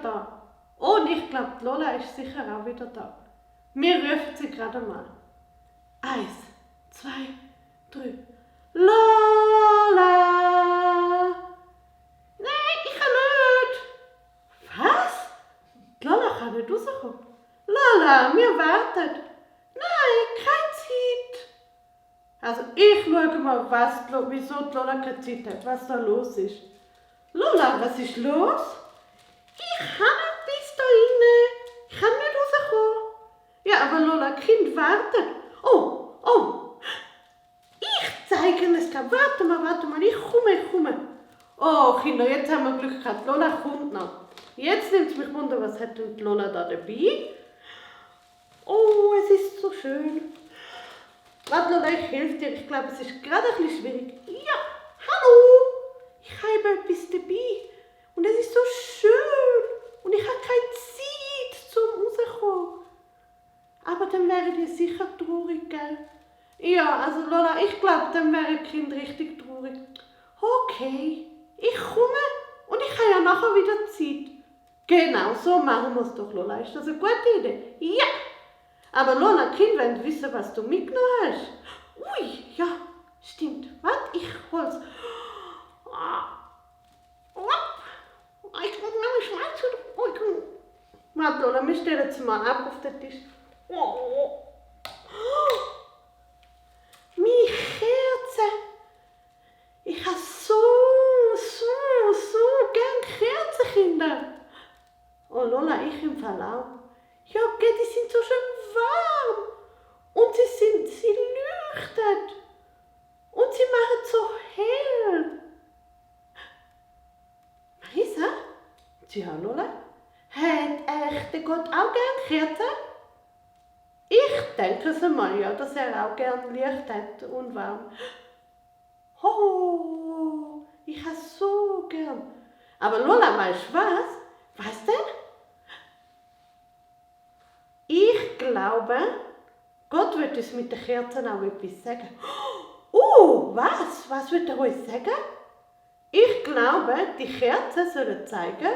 da. Oh, und ich glaube, Lola ist sicher auch wieder da. Wir rufen sie gerade mal. 1, 2, 3. Lola! Nein, ich kann nicht. Was? Lola kann nicht rauskommen. Lola, wir warten. Nein, keine Zeit. Also ich schaue mal, wieso die Lola keine Zeit hat, was da los ist. Lola, was ist los? Ich kann nicht bis da rein. Ich kann nicht rauskommen. Ja, aber Lola, Kind, wartet. Oh. Ich zeige es gerade. Warte mal, ich komme. Oh, Kinder, jetzt haben wir Glück gehabt. Lola kommt noch. Jetzt nimmt es mich wunder, was hat denn Lola da dabei? Oh, es ist so schön. Warte, Lola, ich helfe dir. Ich glaube, es ist gerade ein bisschen schwierig. Ja, hallo. Ich habe etwas dabei. Und es ist so schön. Und ich habe keine Zeit zum rauskommen. Aber dann wäre die sicher traurig, gell? Ja, also Lola, ich glaube, dann wäre das Kind richtig traurig. Okay, ich komme und ich habe ja nachher wieder Zeit. Genau, so machen wir es doch, Lola. Ist das eine gute Idee? Ja! Aber Lola, Kind, wenn du wissen, was du mitgenommen hast. Ui, ja, stimmt. Warte, ich hol's. Ich muss nämlich schmeißen. Warte, Lola, wir stellen es mal ab auf den Tisch. Meine Kerze. Ich habe so gern Kerzen, Kinder. Oh Lola, ich im Fall auch. Ja, die sind so schön warm. Und sie leuchten. Und sie machen so hell. Marisa? Ja, Lola? Hat echt der Gott auch gern Kerzen? Ich denke es einmal, ja, dass er auch gern Licht hat und warm. Oh, ich habe so gern. Aber Lola, weißt du was? Was denn? Ich glaube, Gott wird uns mit den Kerzen auch etwas sagen. Oh, was? Was wird er uns sagen? Ich glaube, die Kerzen sollen zeigen,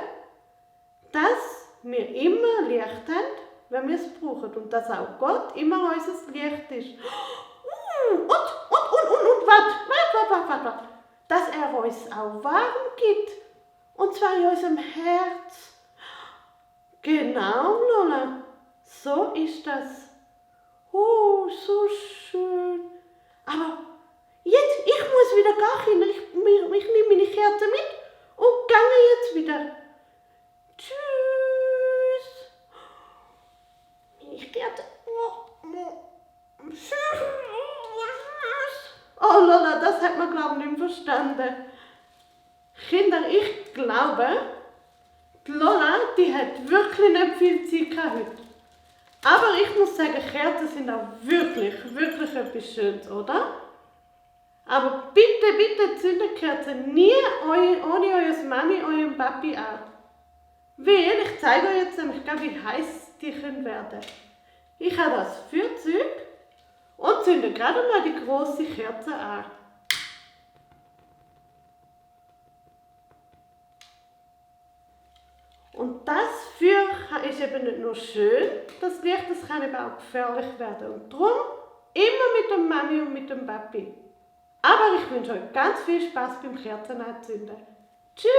dass wir immer Licht haben, wenn wir es brauchen. Und dass auch Gott immer unser Licht ist. Und warte. Dass er uns auch warm gibt. Und zwar in unserem Herz. Genau, Lola. So ist das. Oh, so schön. Aber jetzt, ich muss wieder gehen. Ich nehme meine Kerze mit und gehe jetzt wieder. Tschüss. Meine Kerze. Oh Lola, das hat man glaube ich nicht verstanden. Kinder, ich glaube, die Lola, die hat wirklich nicht viel Zeit gehabt heute. Aber ich muss sagen, Kerzen sind auch wirklich etwas Schönes, oder? Aber bitte zündet Kerzen nie ohne eure Mami, euren Papi an. Weil, ich zeige euch jetzt nämlich, wie heiß die können werden. Ich habe das Feuerzeug und zünde gerade mal die große Kerze an. Und das Feuer ist eben nicht nur schön, das Licht, das kann eben auch gefährlich werden. Und darum immer mit der Mami und mit dem Papi. Aber ich wünsche euch ganz viel Spaß beim Kerzenanzünden. Tschüss!